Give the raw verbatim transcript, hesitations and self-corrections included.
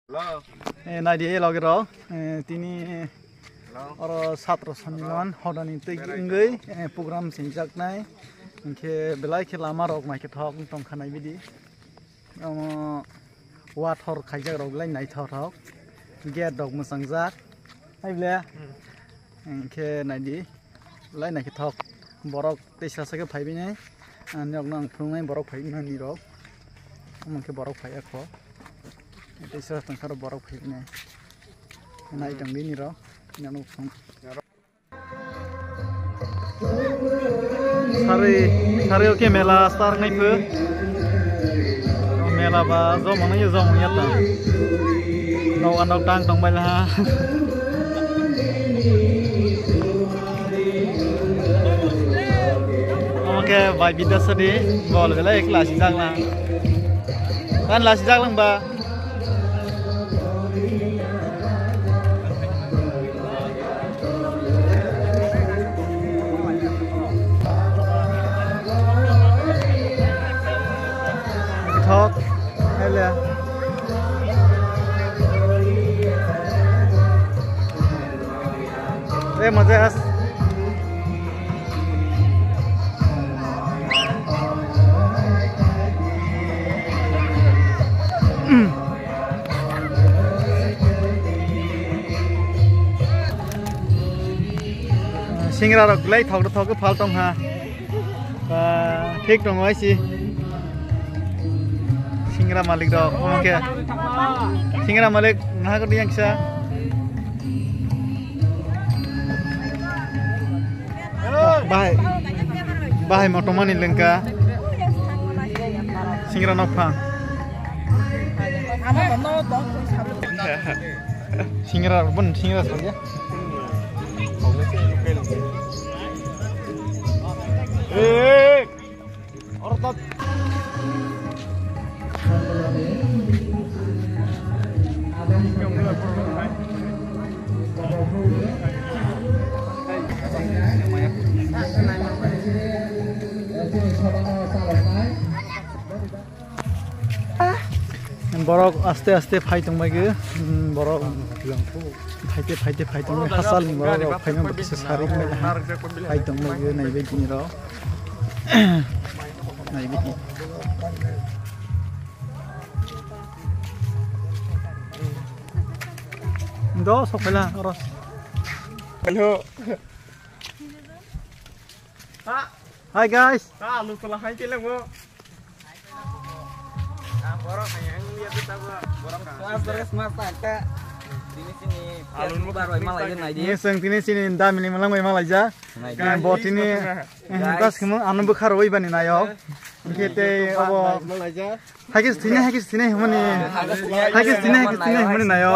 Eh, naidi e logi rok, eh, tini oro satro sonnilon hodani twi wngwi, eh, program sengjaknai. Hinkhe belai khe lama rok naikhe thok wng tongkha naibidi. Omo wathor khaijak rok belai naithothok. Gate rok mwchangjak. Hai ble. Hinkhe naidi. Belai naikhe thok. Borok teisa sa khe phaiwi nai. Ani rok nang phunuknai borok phaiwi nani rok. Omo khe borok phaiya kho. Teisa tongkha rok borok phaiwi nai. Nai tongdi ni rok. Nang phung. Sari, sari oke mela star ngai phu. Mela ba jomong nai jomong ya ta. Noga nok tang tong bai la. Oke, bai bida sadi bol bela ek lasi jak la. Kan lasi jak lang ba. Thok, hele. Eh, maja as. Singra rok belai thok thok phal tong ha. Ba, thik tongo aisi. Singra malik rok, omo khe. Singra malik, naha kodi yang kisa. Bahai, bahai motomani lengka. Singra nok phang. Singra, bon singra salya. Eh, oro ta. Borok aste aste phai tongbaigwi, borok phaite phaite phai tongbaigwi, hachal ni borok rok phaima bo kisa sari phai tongbaigwi, naibaigwi ni rok. Naibaigwi. Do sokphaila oro. Hello. Hi guys. Ni seng tini sini dami ni malang bai malai ja. Bo tini, eh, guys, kimo ano bwkha rwi bani nayo. Hinkhe tei obo. Haikhe thini, haikhe thini himani. Haikhe thini, haikhe thini himani nayo.